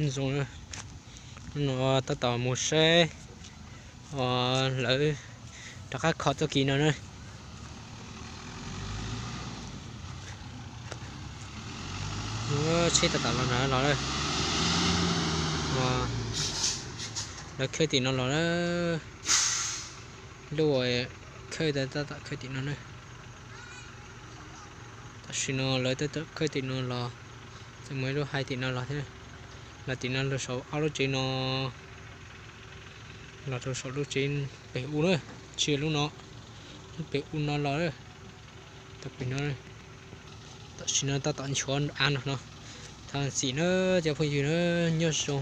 Zoo na, hnub no tab tom mus saib, o, lawv rov qab kho txoj kev no na. Tsheb tab tom los na, los na. Lawv khawb tim no los na. Lub khawb tab tom khawb tim no na. Tam sim no lawv tab tom khawb tim no los, txawm muaj ib lub hais tim no los thiab. Los tim no los saum ob lub tsev no, los rau saum lub tsev pem u na, tsis lub no, lub pem u no los. Tam pem no, tam sim no tab tom nchuav av no no. Thov zam txim na cov phooj ywg na, nyob zoo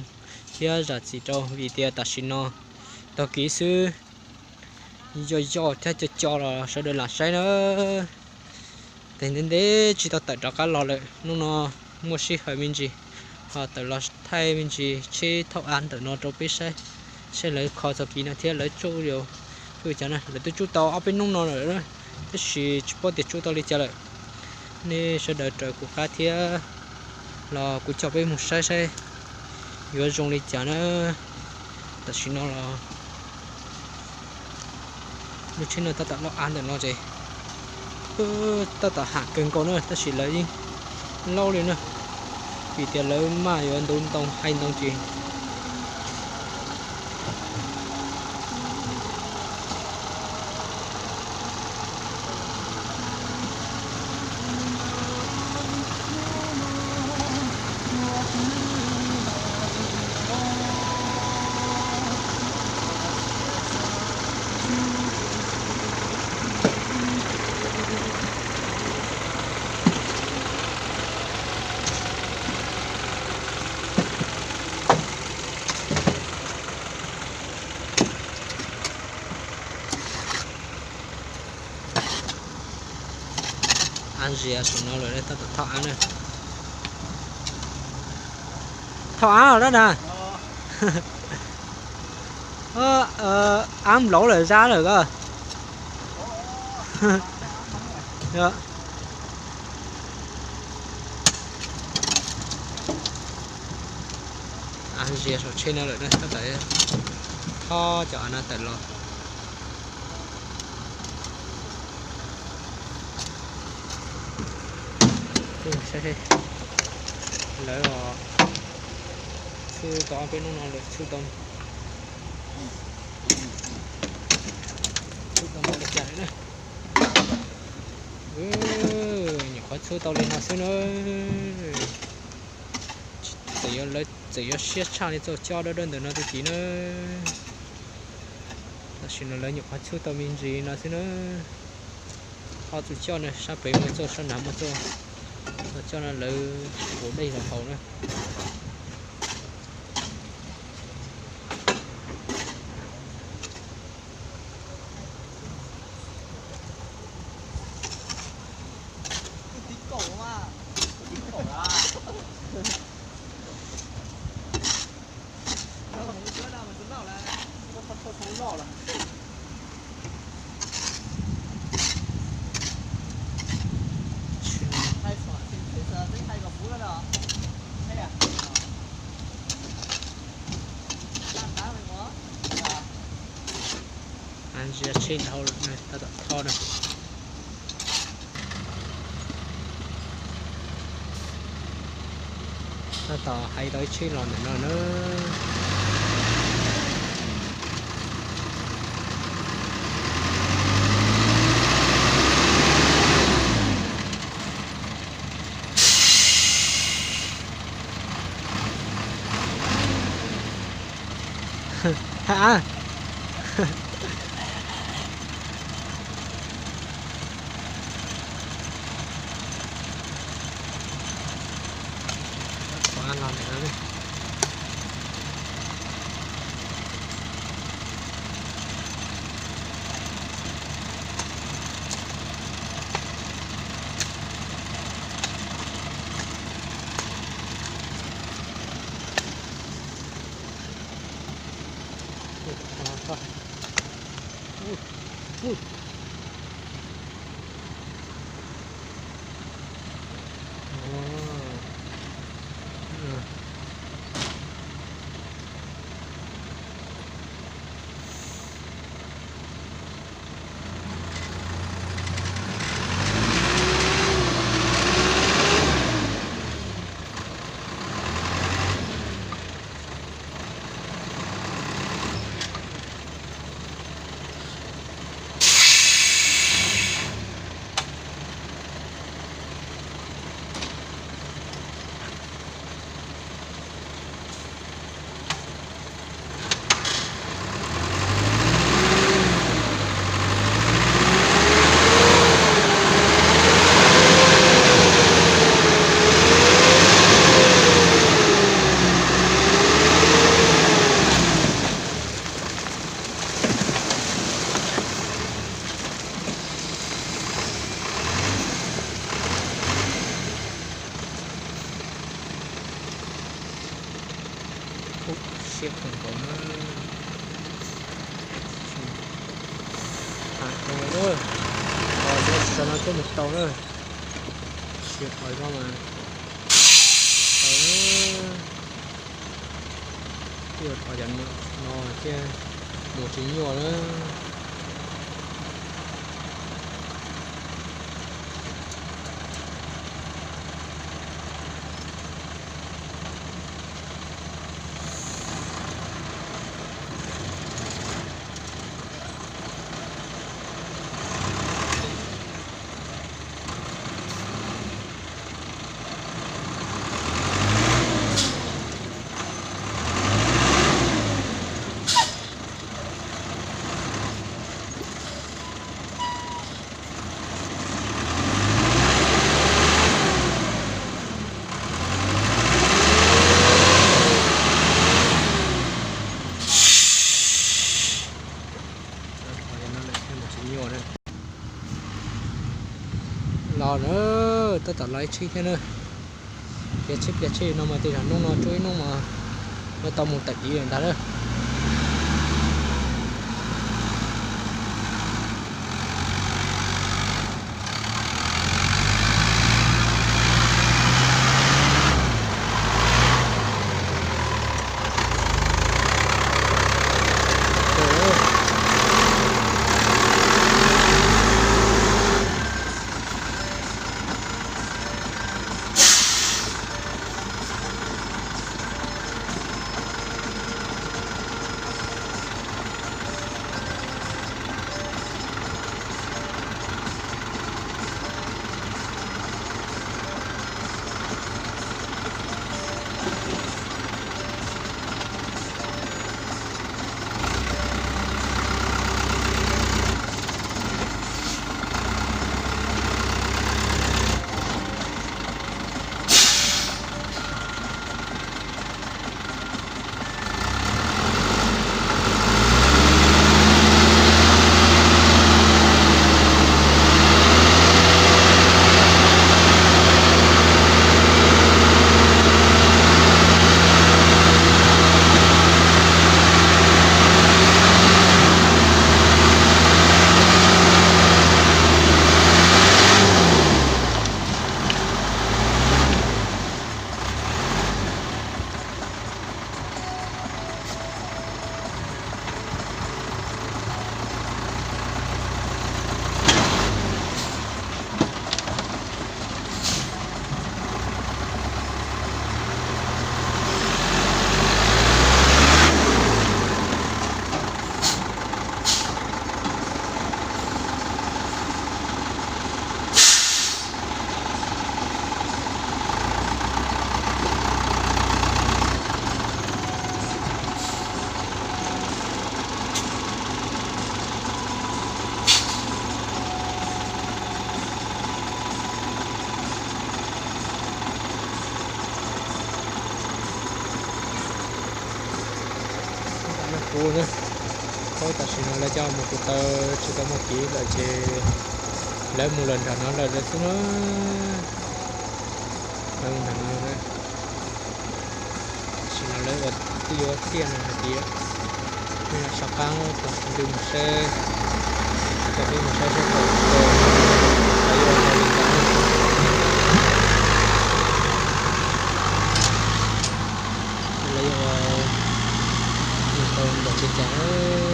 thiab zam txim rau vim tias tam sim no taug kev xwb, yog yog thiab co co los sawv daws lam saib na. Tes ntev ntev tsis tau tawm rov qab los lawm, hnub no muaj sij hawm me ntsis ho tawm los thaij me ntsis tsheb thauj av ntawm no rau peb saib, saib lawv kho txog kev no thiab lawv tsuj li cas na. Lawv twb tsuj tau ob peb hnub no lawm, tab sis tsis paub tias tsuj tau li cas lawm. Nej sawv daws raws kuv qab thiab los kuv coj peb mus saib saib yuav zoo li cas na. Tam sim no los lub tsheb no tab tom loj av ntawm no ces tab tom ham kawg nkaus na, tab sis lawv yeej laub li na, vim tias lawv maj yuav ntu ntoo hais ntoo ces Av zias saum no lawm, tab tom thauj av na. Thauj av os dab na. Av nplaum lawm, zab lawm ko. Av zias saum tsheb no lawm na, tab tom thauj cov av no tawm los. Lawv txhub tau ob peb hnub no lawm, txhub tau, txhub tau npaum li cas lawm na. Nyuam qhuav txhub tau li no xwb na. Txawm yuav, lawv txawm yuav siab tshaj li txoj coj dawb dawb ntawm no tag kis na. Tam sim no lawv nyuam qhuav txhub tau me ntsis no xwb na. Ob txoj coj na, sab pem muaj txoj, sab nrad muaj txoj. Txoj coj no lawv ua dej los haus na. Ntsia tsheb dhau lawm, tab tom thauj na. Tab tom hais tau ib tsheb los ntawm no na. Ha. Qhov no lawm. Siab kawg nkaus na. Tsis tau na, tsis tau no tuaj mus tau na. Siab qhov no mas tau na. Twb yuav thov cov no thiab, mus tsis nyuaj na. Los na, tab tom los ib tsheb thiab na. Pliag tsheb pliag tsheb no mas tej zaum hnub no tsuas ib hnub mas yuav tau mus tawm tiv ntag na. Kuv na, tam sim no lawv coj mus kuv taw tsis tau muaj kev lawm ces lawv mus lawm nram no lawm lawv xwb na. Lawv mus nram no lawm. Tam sim no lawv ua twb yuav tiaj no hais tias nej sab qab tos kuv mus saib, kuv coj peb mus saib sab tod, lawv yuav ua li cas, lawv yuav mus tau npaum li cas.